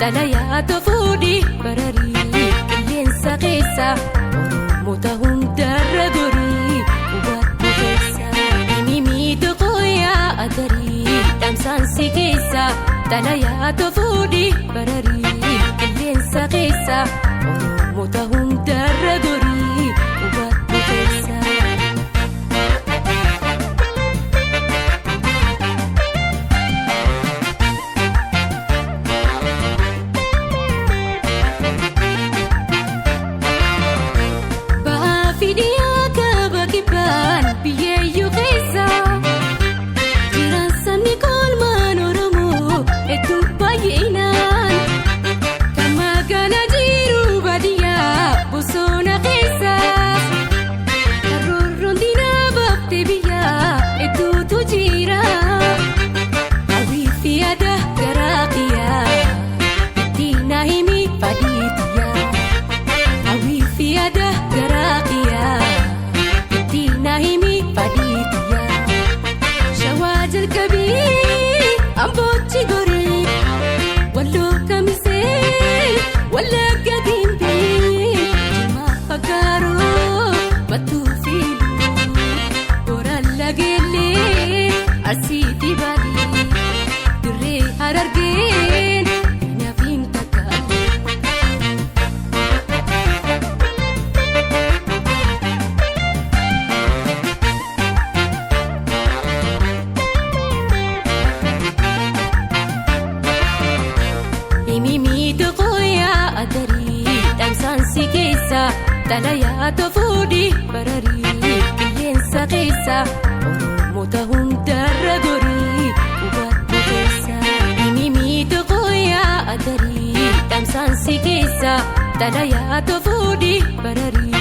Xalayaa fuudhii bararii qilleensa keessa Oromoota hundarra gorii hubadhu keessa. Himimii tokkoyaa agarii dhamsaansi keessa xalayaa fuudhii bararii qilleensa keessa Oromoota hundarra gorii hubadhu keessa. Baafidhiyaa kaaba kibbaan biyyeeyyuu keessa jiraan sabni kolmaan Oromoo hedduu baay'inaan kan magaalaa jiru baadiyyaa bosona keessa karoorroon diinaa baaftee biyyaa hedduutu jira hawwii fi yaada garaa kiyyaa ittiin himi fadhiitiyaa. Hawwii fi yaada garaa kiyyaa ittiin himi fadhiitiyaa. Shawaa jalqabii amboochi gorii walloo kamisee wallagga gimbii jimaa fakkaaroo mattuu fiiluu booraan lageellee arsii fi baadii dirree harargeen nyaafin takkaalee. Himimii tokkoyaa agarii dhamsaansi keessa xalayaa fuudhii bararii qilleensa keessa Oromoota hundarra gorii hubadhu keessa. Himimii tokkoyaa agarii dhamsaansi keessa xalayaa fuudhii bararii.